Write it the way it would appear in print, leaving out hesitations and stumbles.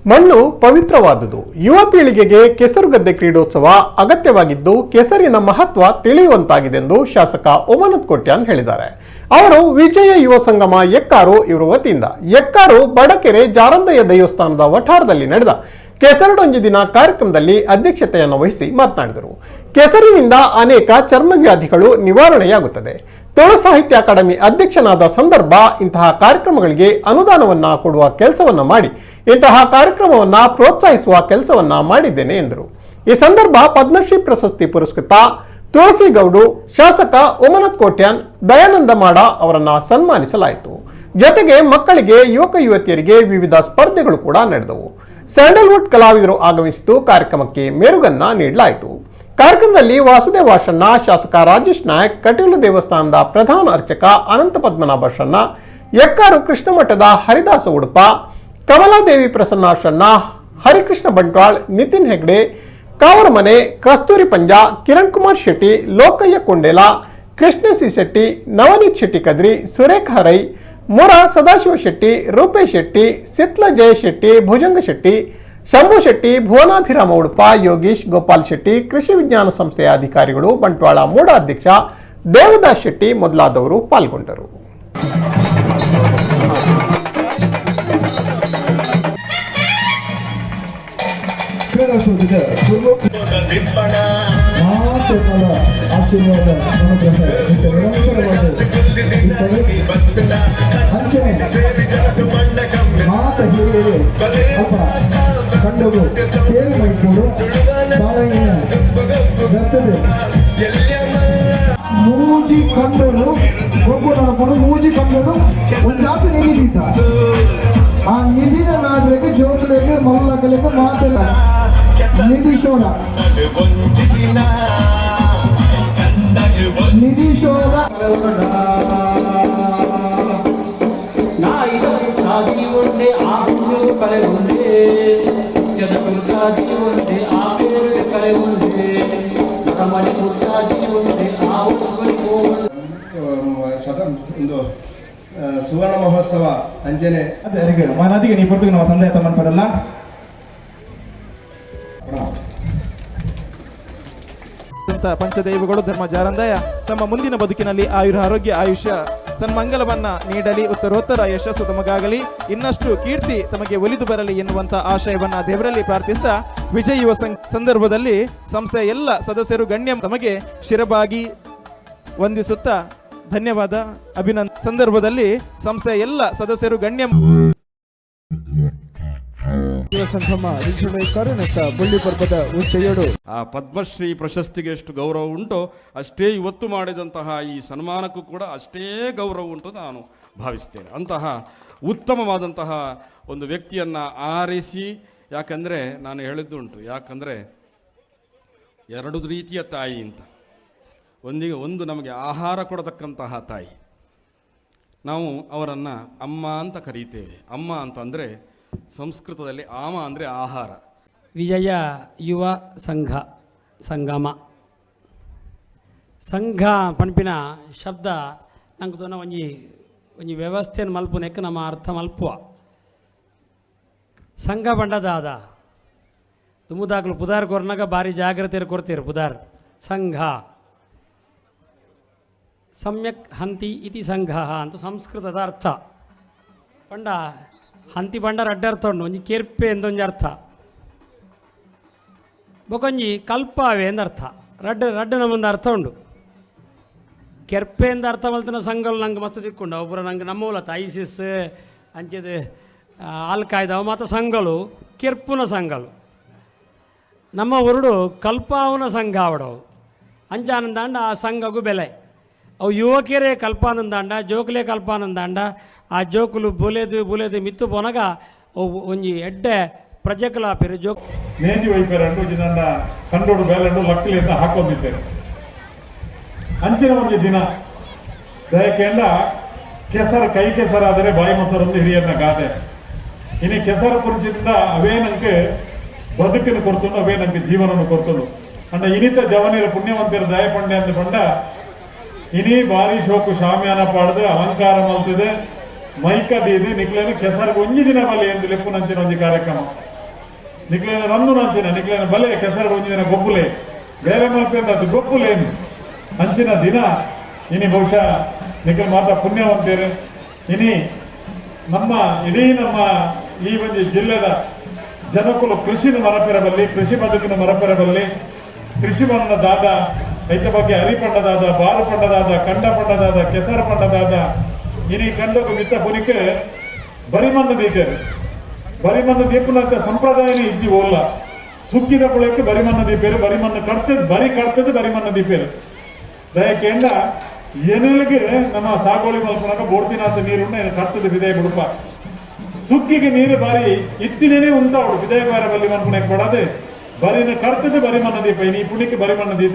ಮಣ್ಣು ಪವಿತ್ರವಾದುದು. ಯುವ ಪೀಳಿಗೆಗೆ ಕೆಸರುಗದ್ದೆ ಕ್ರೀಡೋತ್ಸವ ಅಗತ್ಯವಾಗಿದ್ದು ಕೆಸರಿನ ಮಹತ್ವ ತಿಳಿಯುವಂತಾಗಿದೆ ಎಂದು ಶಾಸಕ ಉಮಾನಾಥ್ ಕೋಟ್ಯಾನ್ ಹೇಳಿದ್ದಾರೆ. ಅವರು ವಿಜಯ ಯುವ ಸಂಗಮ ಎಕ್ಕಾರು ಇವರ ವತಿಯಿಂದ ಎಕ್ಕಾರು ಬಡಕೆರೆ ಜಾರಂದಯ್ಯ ದೇವಸ್ಥಾನದ ವಠಾರದಲ್ಲಿ ನಡೆದ ಕೆಸರುಡೊಂಜಿ ದಿನ ಕಾರ್ಯಕ್ರಮದಲ್ಲಿ ಅಧ್ಯಕ್ಷತೆಯನ್ನು ವಹಿಸಿ ಮಾತನಾಡಿದರು. ಕೆಸರಿನಿಂದ ಅನೇಕ ಚರ್ಮವ್ಯಾಧಿಗಳು ನಿವಾರಣೆಯಾಗುತ್ತದೆ. ತುಳು ಸಾಹಿತ್ಯ ಅಕಾಡೆಮಿ ಅಧ್ಯಕ್ಷನಾದ ಸಂದರ್ಭ ಇಂತಹ ಕಾರ್ಯಕ್ರಮಗಳಿಗೆ ಅನುದಾನವನ್ನ ಕೊಡುವ ಕೆಲಸವನ್ನ ಮಾಡಿ ಇಂತಹ ಕಾರ್ಯಕ್ರಮವನ್ನ ಪ್ರೋತ್ಸಾಹಿಸುವ ಕೆಲಸವನ್ನ ಮಾಡಿದ್ದೇನೆ ಎಂದರು. ಈ ಸಂದರ್ಭ ಪದ್ಮಶ್ರೀ ಪ್ರಶಸ್ತಿ ಪುರಸ್ಕೃತ ತುಳಸಿಗೌಡು, ಶಾಸಕ ಉಮಾನಾಥ್ ಕೋಟ್ಯಾನ್, ದಯಾನಂದ ಮಾಡ ಅವರನ್ನ ಸನ್ಮಾನಿಸಲಾಯಿತು. ಜೊತೆಗೆ ಮಕ್ಕಳಿಗೆ, ಯುವಕ ಯುವತಿಯರಿಗೆ ವಿವಿಧ ಸ್ಪರ್ಧೆಗಳು ಕೂಡ ನಡೆದವು. ಸ್ಯಾಂಡಲ್ವುಡ್ ಕಲಾವಿದರು ಆಗಮಿಸಿದ್ದು ಕಾರ್ಯಕ್ರಮಕ್ಕೆ ಮೆರುಗನ್ನ ನೀಡಲಾಯಿತು. ಕಾರ್ಯಕ್ರಮದಲ್ಲಿ ವಾಸುದೇವ ಶಣ್ಣ, ಶಾಸಕ ರಾಜೇಶ್ ನಾಯಕ್, ಕಟೀಲು ದೇವಸ್ಥಾನದ ಪ್ರಧಾನ ಅರ್ಚಕ ಅನಂತ ಪದ್ಮನಾಭ ಶಣ್ಣ, ಎಕ್ಕಾರು ಕೃಷ್ಣಮಠದ ಹರಿದಾಸ ಉಡುಪ, ಕಮಲಾದೇವಿ ಪ್ರಸನ್ನ ಶಣ್ಣ, ಹರಿಕೃಷ್ಣ ಬಂಟ್ವಾಳ್, ನಿತಿನ್ ಹೆಗ್ಡೆ, ಕಾವರಮನೆ, ಕಸ್ತೂರಿ ಪಂಜ, ಕಿರಣ್ ಕುಮಾರ್ ಶೆಟ್ಟಿ, ಲೋಕಯ್ಯ ಕೊಂಡೇಲ, ಕೃಷ್ಣ ಸಿ ಶೆಟ್ಟಿ, ನವನೀತ್ ಶೆಟ್ಟಿ ಕದ್ರಿ, ಸುರೇಖ ರೈ, ಮುರ ಸದಾಶಿವ ಶೆಟ್ಟಿ, ರೂಪೇಶ್ ಶೆಟ್ಟಿ, ಸಿತ್ಲ ಜಯ ಶೆಟ್ಟಿ, ಭುಜಂಗ ಶೆಟ್ಟಿ, ಶಂಭು ಶೆಟ್ಟಿ, ಭುವನಾಭಿರಾಮ ಉಡುಪ, ಯೋಗೀಶ್, ಗೋಪಾಲ್ ಶೆಟ್ಟಿ, ಕೃಷಿ ವಿಜ್ಞಾನ ಸಂಸ್ಥೆಯ ಅಧಿಕಾರಿಗಳು, ಬಂಟ್ವಾಳ ಮೂಡ ಅಧ್ಯಕ್ಷ ದೇವದಾಸ್ ಶೆಟ್ಟಿ ಮೊದಲಾದವರು ಪಾಲ್ಗೊಂಡರು. ಕ್ರೀಡಾಸೂಚಿತ ಮಾತೃಕಲ ಆಶೀರ್ವಾದ ಅನುಗ್ರಹ ನಿರಂತರವಾದ ಅಂಚನೆ ಮಾತ ಹಿರಿಯರು ಅಲ್ಪ ಕಂಡವು ಕೇಳು ಮೈಕೂಡು ಬಾಳೆಯ ಬರ್ತದೆ. ಮೂಜಿ ಕಂಡನು ಒಬ್ಬ ಮೂಜಿ ಕಂಡನು ಒಂದಾತ ನಿಧಿದ್ದ ಆ ನಿಧಿನ ನಾಡ್ಬೇಕು ಜೋಕುಲೆಗೆ ಮಲ್ಲಕಲೆಗೆ ಮಾತೆಲ್ಲ ನಿಧಿ ಶೋಧ ನಿಧಿ ಶೋಧ ಸುವರ್ಣ ಮಹೋತ್ಸವ ಅಂಜನೆ ಮಾನಾದಿಗೆ ನೀ ಪೊರ್ತುಗೆ ನಮ್ಮ ಸಂದೇಹ ತಮ್ಮನ್ ಪಡಲ್ಲ. ಪಂಚದೈವಗಳು ಧರ್ಮ ಜಾರಂದಾಯ ತಮ್ಮ ಮುಂದಿನ ಬದುಕಿನಲ್ಲಿ ಆಯುರ ಆರೋಗ್ಯ ಆಯುಷ್ಯ ಸನ್ಮಂಗಲವನ್ನ ನೀಡಲಿ, ಉತ್ತರೋತ್ತರ ಯಶಸ್ಸು ತಮಗಾಗಲಿ, ಇನ್ನಷ್ಟು ಕೀರ್ತಿ ತಮಗೆ ಒಲಿದು ಬರಲಿ ಎನ್ನುವಂತ ಆಶಯವನ್ನ ದೇವರಲ್ಲಿ ಪ್ರಾರ್ಥಿಸ್ತಾ ವಿಜಯ ಯುವ ಸಂದರ್ಭದಲ್ಲಿ ಸಂಸ್ಥೆಯ ಎಲ್ಲ ಸದಸ್ಯರು ಗಣ್ಯ ತಮಗೆ ಶಿರಬಾಗಿ ವಂದಿಸುತ್ತಾ ಧನ್ಯವಾದ ಅಭಿನಂದ ಸಂದರ್ಭದಲ್ಲಿ ಸಂಸ್ಥೆಯ ಎಲ್ಲ ಸದಸ್ಯರು ಗಣ್ಯ ಸಂಗಮ ಕರುಣತ್ತ ಬಳ್ಳಿ ಪರ್ವತ ಉಚ್ಚೆಯಡು. ಆ ಪದ್ಮಶ್ರೀ ಪ್ರಶಸ್ತಿಗೆ ಎಷ್ಟು ಗೌರವ ಉಂಟೋ ಅಷ್ಟೇ ಇವತ್ತು ಮಾಡಿದಂತಹ ಈ ಸನ್ಮಾನಕ್ಕೂ ಕೂಡ ಅಷ್ಟೇ ಗೌರವ ಉಂಟು ನಾನು ಭಾವಿಸ್ತೇನೆ. ಅಂತಹ ಉತ್ತಮವಾದಂತಹ ಒಂದು ವ್ಯಕ್ತಿಯನ್ನು ಆರಿಸಿ, ಯಾಕಂದರೆ ನಾನು ಹೇಳಿದ್ದುಂಟು, ಯಾಕಂದರೆ ಎರಡು ರೀತಿಯ ತಾಯಿ ಅಂತ, ಒಂದಿಗೆ ಒಂದು ನಮಗೆ ಆಹಾರ ಕೊಡತಕ್ಕಂತಹ ತಾಯಿ, ನಾವು ಅವರನ್ನು ಅಮ್ಮ ಅಂತ ಕರೀತೇವೆ. ಅಮ್ಮ ಅಂತಂದರೆ ಸಂಸ್ಕೃತದಲ್ಲಿ ಆಮ ಅಂದರೆ ಆಹಾರ. ವಿಜಯ ಯುವ ಸಂಘ ಸಂಗಮ ಸಂಘ ಪನ್ಪಿನ ಶಬ್ದ ನಂಗೆ ತೋನ ಒಂಜಿ ಒಂಜಿ ವ್ಯವಸ್ಥೆಯನ್ನು ಮಲ್ಪುನೆಕ್ ನಮ್ಮ ಅರ್ಥ ಮಲ್ಪುವ. ಸಂಘ ಬಂಡದಾದ ದುಮುದಾಕ್ಲು ಪುದಾರ್ ಕೊರ್ನಾಗ ಭಾರಿ ಜಾಗ್ರತೆ ಕೊರ್ತೀರು. ಪುದಾರ್ ಸಂಘ ಸಮ್ಯಕ್ ಹಂತಿ ಇತಿ ಸಂಘ ಅಂತ ಸಂಸ್ಕೃತದ ಅರ್ಥ. ಪಂಡ ಹಂತಿ ಪಂಡ ರಡ್ಡ ಅರ್ಥ ಉಂಟು, ಒಂಜಿ ಕೆರ್ಪೆ ಎಂದೊಂಜಿ ಅರ್ಥ, ಬೊಕೊಂಜಿ ಕಲ್ಪಾವೆ ಎಂದರ್ಥ, ರಡ್ಡ ರಡ್ಡ ನಮ್ಮೊಂದು ಅರ್ಥ ಉಂಡು. ಕೆರ್ಪೆ ಎಂದ ಅರ್ಥ ಮಲ್ತಿನ ಸಂಘಲು ನಂಗೆ ಮಸ್ತ್ ತಿಕ್ಕೊಂಡು ಒಬ್ಬರು ನಂಗೆ ನಮ್ಮೂಲತ್ತ ಐಸಿಸ್ ಅಂಚೆದು ಆಲ್ ಕಾಯ್ದವ ಮಾತ್ರ ಸಂಘಲು ಕೆರ್ಪುನ ಸಂಘಲು, ನಮ್ಮ ಊರುಡು ಕಲ್ಪಾವನ ಸಂಘ ಅವಡವು ಅಂಚಾನಂದಾಂಡ ಆ ಸಂಘಗೂ ಬೆಲೆ. ಅವು ಯುವಕರೇ ಕಲ್ಪಾನಂದಾಂಡ ಜೋಕುಲೇ ಕಲ್ಪಾನಂದಾಂಡ ಆ ಜೋಕುಲು ಬುಲೆದು ಬುಲೆದು ಮಿತ್ತು ಪೋನಗ ಅವು ಒಂಜಿ ಎಡ್ಡೆ ಪ್ರಜೆಕುಲಾಪೆರು ಜೋಕ್ ನೇಜಿ ವೈಪೇರಂಡು ಜಿನಂಡ ಕಂಡೋಡು ಬೇಲಂಡು ಲಕ್ಕಲಿಂದ ಹಾಕೊಂಡಿದ್ದೇನೆ. ಅಂಚಿನ ಒಂದು ದಿನ ದಯಕೆಂಡ ಕೆಸರು ಕೈ ಕೆಸರಾದರೆ ಬಾಯಿ ಮೊಸರೊಂದು ಹಿರಿಯನ್ನ ಗಾದೆ. ಇನ್ನು ಕೆಸರು ಕುರಿಚಿಂದ ಅವೇ ನಂಗೆ ಬದುಕಿನ ಕೊಡ್ತುಂಡು, ಅವೇ ನಂಗೆ ಜೀವನವನ್ನು ಕೊಡ್ತುಂಡು. ಅಂಡ ಇನಿತ ಜವನಿರ ಪುಣ್ಯವಂತರ ದಯಪಂಡೆ ಅಂದ ಪಂಡ ಇನಿ ಬಾರಿ ಶೋಕು ಶಾಮಿಯಾನ ಪಾಡ್ದು ಅಲಂಕಾರ ಮಲ್ತಿದೆ ಮೈಕ ದೀದಿ ನಿಕ್ಲೇನು ಕೆಸರು ಒಂಜಿ ದಿನ ಬಲಿ ಎಂದು ಲೆಪ್ಪು ನಂಚಿನ ಒಂಜಿ ಕಾರ್ಯಕ್ರಮ. ನಿಕ್ಲೇನ ರಂದು ನಂಚಿನ ನಿಕ್ಲೇನ ಬಲೆ ಕೆಸರು ಒಂಜಿನ ಗೊಬ್ಬುಲೆ ಬೇರೆ ಮಲ್ಪೆಂದ ಅದು ಗೊಬ್ಬುಲೇನು ಅಂಚಿನ ದಿನ ಇನಿ ಬಹುಶಃ ನಿಖಲ್ ಮಾತ ಪುಣ್ಯವಂತೇರು. ಇನಿ ನಮ್ಮ ಇಡೀ ನಮ್ಮ ಈ ಒಂದು ಜಿಲ್ಲೆದ ಜನಕುಲು ಕೃಷಿನ ಮರಪೆರಬಲ್ಲಿ, ಕೃಷಿ ಬದುಕಿನ ಮರಪೆರಬಲ್ಲಿ, ಕೃಷಿ ದಾದ ಐತ ಬಗ್ಗೆ ಹರಿ ಪಂಡದಾದ, ಬಾರು ಪಂಡದಾದ, ಕಂಡ ಪಂಡದಾದ, ಕೆಸರ ಪಂಡದಾದ, ಇನಿ ಕಂಡకు ಮಿತ್ತ ಪುನಿಕೆ ಬರಿಮಣ್ಣು ದೀಪೇರು. ಬರಿಮಣ್ಣು ದೀಪನಂತ ಸಂಪ್ರದಾಯನೇ ಇಜ್ಜಿ ಓಲ್ಲ. ಸುಗ್ಗಿದ ಪುಳಕ್ಕೆ ಬರಿಮಣ್ಣು ದೀಪೇರು, ಬರಿಮಣ್ಣು ಕಟ್ತದ, ಬರಿ ಕಟ್ತದ ಬರಿಮಣ್ಣು ದೀಪೇರು. ದಯಕೇಂಡ ಎನೆಲಿಗೆ ನಮ್ಮ ಸಾಗೋಳಿ ಮಲ್ಪನಾಗ ಬೋಡ್ತಿನಾಥ ನೀರುನ್ನ ಕಟ್ಟದ ಬಿದಯ ಬುಡುಪ. ಸುಗ್ಗಿಗೆ ನೀರು ಬಾರಿ ಇತ್ತಿನೇನೆ ಉಂಟಾವಡು ಬಿದಯ ಬಾರ ಬಲ್ಲಿ ಮನ್ಪುಣೆ ಕೊಡದೆ ಬರಿನ ಕರ್ತದೆ ಬರಿಮಣ್ಣ ದೀಪ. ಇನಿ ಪುಣಿಕೆ ಬರಿಮಣ್ಣ ದೀಪ.